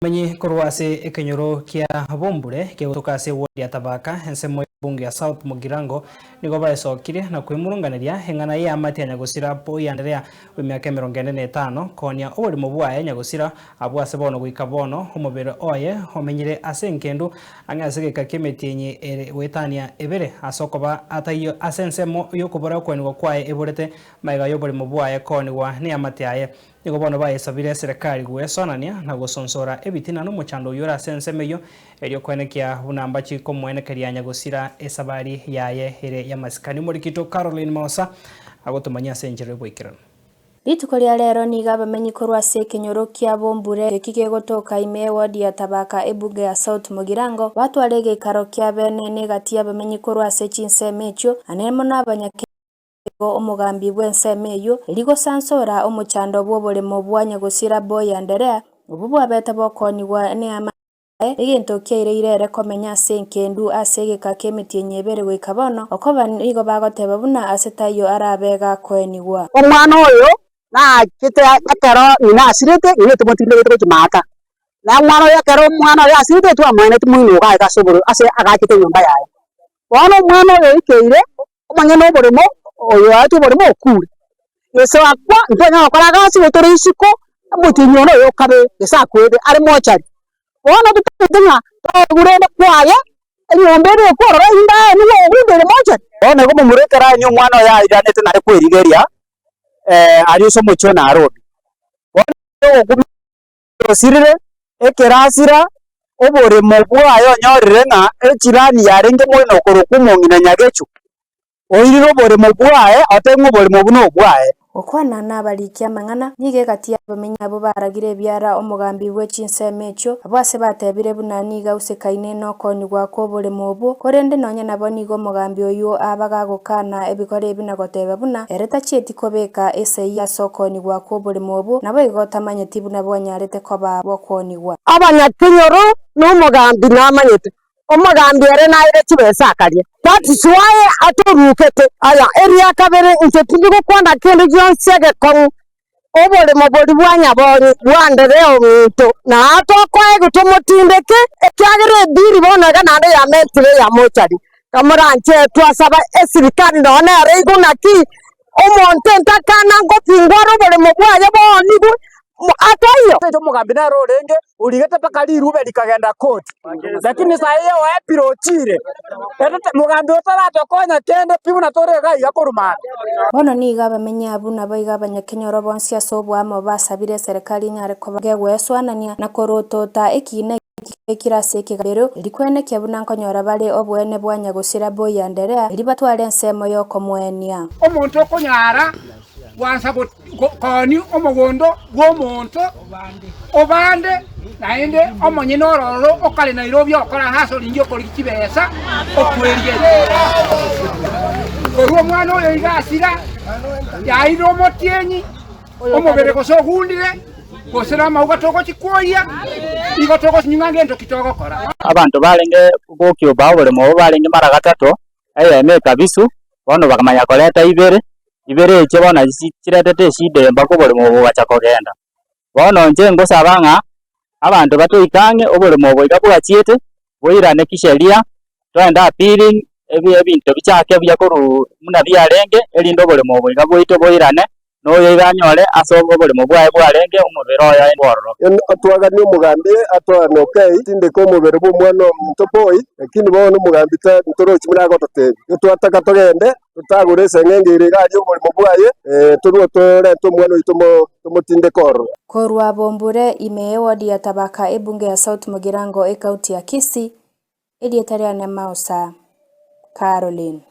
Omenyi korwa ase ekenyoro kia Bombure kegotoka ase eward ya Tabaka, ensemo y'ebunge ya South Mugirango, nigo baesokirie na kwemurunganeria eng'ana y'eamate ya Nyagosira Boy Anderea bw'emiaka 45 koonia oborimo bwaye Nyagosira abwo ase bono goika bono omobere oye omenyire ase enkendu ang'e ase egeka ki'emetienyi ere goetania ebere ase okoba ataiyo ase ensemo y'okobora okoenigwa kwaye eborete magega y'oborimo bwaye koonigwa neamate yaye. Nigo bono bayesabire eserekari gwesonania na gosonsora ebitina nomochando oyio ore ase ensemo eyio, erio koenekia buna mbachi komoenekeria nyagosira esabari yaye ere y'amasikani. Omorikito Caroline Maosa agotomanyia ase enchera y'oboikeranu. Rituko ria rero nigo abamenyi korwa ase ekenyoro kia Bombure eki kegotoka ime y'ewodi ya Tabaka ebunge ya South Mugirango batwara egeikaro kia bene negati y'abamenyi korwa ase chinsemo echio ane mono abanyakenya Nigo omogambi bw'ensemo eyio eria gosansora omochando bw'oboremo bwa nyagosira Boy Anderea, obwo bwabete bokoonigwa neamate yaye, egento kiaireire ere komenya ase enkendu ase egeka ki'emetienyi ebere goika bono, okoba nigo bagoteba buna ase taiyo arabe gakoenigwa. Omwana oyo naachete ekero ng'ina asirete, ng'ina otomotindegete gochia maata. Na omwana oyo ekero omwana oyo asirete twamoeneti moino iga aye ase obororo ase agachete enyomba yaye. Bono omwana oyo oikeire. Omonyene oboremo oyoaetwe oboremo okure. Gese akwa ntonyara gokora egasi igo tore isiko, omotienyi one oyo okabe gese akwete are mochari. Bono totagete ng'a toigure rende kwaye enyomba ere ekwe ororo erinde aye nigo ogunde ere mochari. Bono igo momura ekero aye omwana oye airanete nare kwerigeria aria ase omochie o Nairobi. Bono ogokumia Osirire ekerasira oboremo bwaye onyorire ng'a echirani yarenge moino okorokwa omong'ina Nyagechu, oirire oboremo bwaye otebe ng'a oboremo obwo nobwaye. Gokwana nabariki amang'ana, nigo egati y'abamenyi abwo baragire ebiara omogambi bwe chinsemo echio, abwo ase batebire buna nigo ausekaine nokoonigwa kw'oboremo obwo, korende nonya nabo nigo omogambi oyio abaga agokana ebikora ebi na goteba buna ere tachieti kobeka esegi ase okoonigwa kw'oboremo obwo, naboigo tamanyeti buna bwanyarete koba bw'okoonigwa. Abanyakenyoro na omogambi namanyete, omogambi ere naire chibesa akaria. That is why atorukete. Aya, eria kabere, inche tindi gokwana kende gionsi egekong'u, oboremo boria bwa nyabonyi bwandere ominto, na tokoegwa tomotindeke, ekiagera ebiri bono iga naende yamentire eya mochari. Kamoranche twasaba esirikari nonya nere igwe naki Omonto entakana ngopingwa are oboremo bwaye boonigwe, atoiyo. Ase omogambi nere orenge origete mpaka rirube rikagenda koti, lakini saa eye oepire ochire, ere mogambi otaratokonya kende pi buna tore iga iga korwa maambia. Bono nigo abamenyi abwo naboigo abanyakenyoro bonsi ase oboamo basabire eserekari enyare koba gegwesoanania na korotota ekiina eki kebekire ase ekegambero, erio kwenekia buna nkonyora bare oboene bwa nyagosira Boy Anderea, erio batware ensemo y'okomoenia. Omonto okonyara gwansa koonia omogondo bw'omonto obande, naende omonyene ororo okare Nairobi okora ase oringi okorigia chibesa okwerigeria. Korwa omwana oyo iga asira, yairire omotienyi, omobere gose ogundire, gose namauga togochia kwoyia, igo togosinywa ng'a ngento ki togokora. Abanto barenge gokiuba oboremo obo barenge mara gatato, eyemo ekabisu, bono bakamanya koreta ibere, ibere echio bono nachi chiretete eshida eye mpaka oboremo obo bogacha kogenda. Bono inche ngosaba ng'a, abanto batoike ang'e oboremo obo iga bwachiete, boirane kisheria, toende appealing, ebi ebinto bichake buya korwa buna biarenge, erinde oboremo obo iga bwaito boirane, na oyo iga anyore ase oboremo bwaye bwarenge omobere oye bwororo. Twagania omogambi atoane okay, tindeke omobere bw'omwana ominto boy, lakini bono omogambi ntorochi buna agototebia. Igo twataka togende, totagore eseng'enge ere iga aria oboremo bwaye, torue torente omwana oito tomotindeke ororo. Korwa Bombure, ime y'ewodi ya Tabaka ebunge ya South Mugirango ecounty ya Kisii, erieta riane Mausa Caroline.